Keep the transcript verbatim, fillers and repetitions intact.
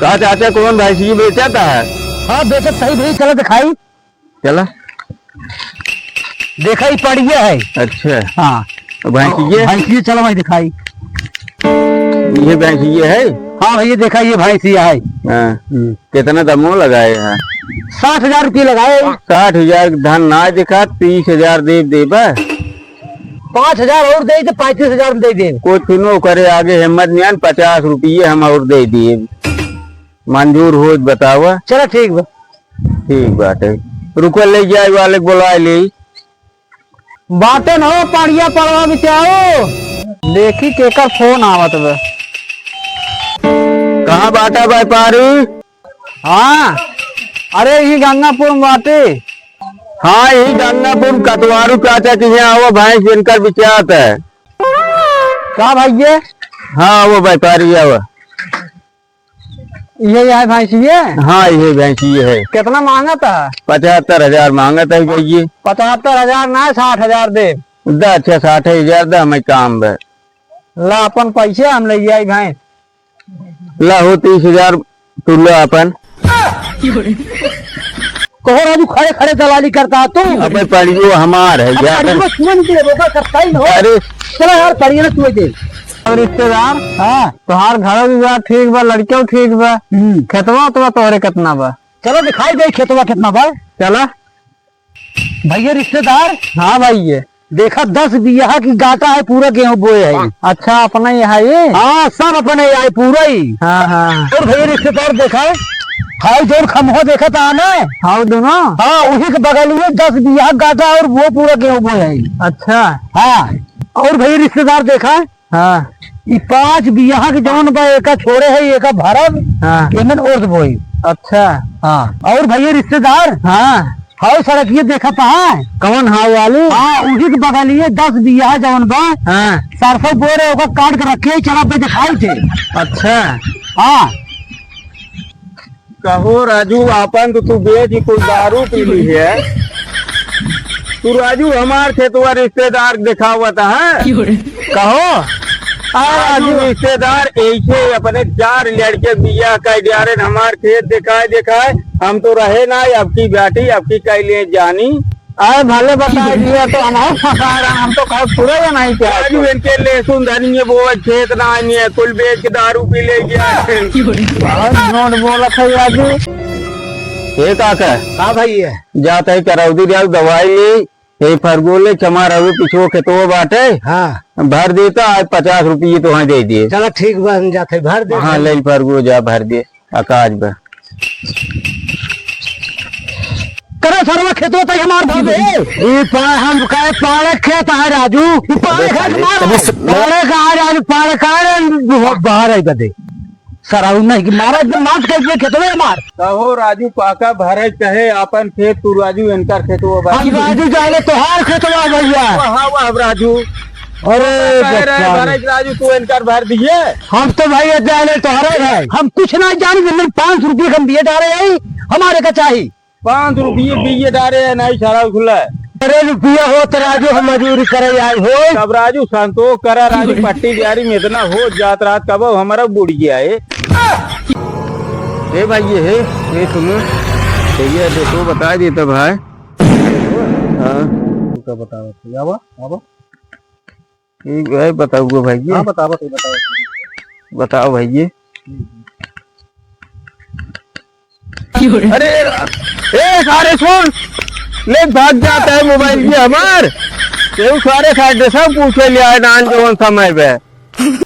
का चाचा, कौन भैंसिया बेचत है? हाँ, बेचत सही भाई, चला दिखाई। चला। देखा, ई पड़िया है। अच्छा। हाँ। तो भैंसिया? भैंसिया, चला भाई दिखाई। ये भैंसिया है? हाँ भैया, देखा, ये भैंसिया है। हाँ। हम्म। कितना दमो लगाए हैं? साठ हजार रुपये लगाए। साठ हजार धन ना दिखा, तीस हजार दे देबा। पाँच हजार और दे दे, पैंतीस हजार में दे दे। कुछ नो करे, आगे हिम्मत नहीं आन, पचास रुपये हम और दे दिए। मंजूर हो बतावा। चला ठीक बा। ठीक बाटे, रुको, ले जाए वाले के बुलाए ले। बाटे न हो, पड़िया पड़वा बिचारो। देखी केकर फोन आवत बा। कहाँ बाटा व्यापारी? हाँ, अरे यही गंगापुर में बाटे। हाँ, यही गंगापुर में कटवारू चाचा के यहाँ आवा, भैंस इनकर बिचात है। का भैया? हाँ, वो व्यापारी आवा। ये है भैंसिए? हाँ, ये भैंसिए है। कितना मांगत है? पचहत्तर हजार मांगत है भैया। पचहत्तर हजार ना, साठ हजार दे। दा, अच्छा, साठ हजार दा, हमें काम बे। ला अपन पैसे, हम ले आई भैंस। ला हो तीस हजार, तू ला अपन। कहो राजू, खड़े खड़े दलाली करता तू। अबे पड़ियो हमार है यार। पड़ियो सुन के रोका करता ही न हो। अरे। चला यार, पड़ियो ना तू दे। और रिश्तेदार, हाँ। तोहार घर भी बा, ठीक बा, लड़कियों ठीक बा। हम्म। खेतवा उतवा तोहरे कितना बा? चलो दिखाई दे खेतवा कितना बा। चला। भैया रिश्तेदार। हाँ भाई, ये। देखा, दस बीघा की गाटा है, पूरा गेहूं बोए है। अच्छा, अपना ही है ये? हाँ, सब अपने ही है, पूरा ही। हाँ, हाँ। और भैया रिश्तेदार देखा, हाउ जौन खम्हो देखा था ना? हाउ दोनों? हाँ, वही के बगल में दस बीघा गाटा और वो पूरा गेहूं बोए है। अच्छा। हाँ, और भैया रिश्तेदार देखा, हाँ। ई पाँच बियाह के जौन बा, एका छोड़े है, एका भरब, हाँ। एमन उर्द बोई। अच्छा। हाँ। और भैया रिश्तेदार, हाँ। हाउ सड़किए देखत है। कौन हाउ वाली? हाँ, उही के बगलिए दस बियाह जौन बा, हाँ। सरसों बोए रहे, ओका काट के रखे, चला पे दिखाई थे। अच्छा। हाँ। कहो राजू, आपन तो तू बेच के कुल दारू पी ली है। तू राजू हमार खेतवा रिश्तेदार दिखावत है। कहो। आ राजू रिश्तेदार ऐसे अपने चार लड़के बियाह कर दिया रे, हमार खेत दिखाए दिखाए, हम तो रहे ना, अब की बेटी, अब की कैले जानी। अरे भले बताई दिया तो हम और फंसा रहे, हम तो कहो पूरा या नहीं क्या? राजू इनके लहसुन धनिया बोवे खेत ना आनी है, कुल बेच के दारू पी ले गया। बहुत झूठ बोलत है राजू। हे काका। का भाई है? जात है करौदी जाओ दवाई ले, हे फरगो ले चमार हवे पिछुओ खेतवा बाटे। हाँ। भर देता, आज पचास रुपये तो हाँ दे दिए। चला ठीक बा, हम जात है भर दे। हाँ, ले फरगो जा भर दे। अकाज बा। करे सरवा खेतवा तक हमार भर दे। ई पा-, हम कहे पाड़े खेत है राजू। ई पाड़े खेत हमार है। पाड़े का है राजू, पाड़े का है रे, बाहर है बदे। सरऊ नहीं कि मारा एकदम नाश कर दिए खेतवा हमार। कहो राजू पाका भरे कहे आपन खेत तू राजू इनकर खेतवा बा। हम राजू जाने तोहार खेतवा भैया। वाह, वाह, राजू। अरे कह रहे बच्चा। भरे राजू तू इनकर भर दिए। हम तो भाई जाने तोहरे है। हम कुछ नहीं जाने, हमने पाँच रुपये कम दिए डारे आई, हमारे का चाही। पाँच रुपये दिए डारे है, नहीं सारा खुला है। अरे रुपया हो तो राजू हम मजूरी करे आई हो। तब राजू संतोष करा, राजू पट्टी दिहाड़ी में इतना हो जात रात कब हमारा बुढ़ गया है। ए भाई ये है, ये सुनो, भैया देखो बता देता भाई। हाँ। तू का बतावा, आवा, आवा। ठीक है, बताऊंगा भाई ये। हाँ, बताओ, बताओ, बताओ। बताओ भाई ये। अरे, ए, सारे सुन, ले भाग जाता है मोबाइल ये हमार। ये सारे साइड से सब पूछे लिया है, नान जवन समय पे।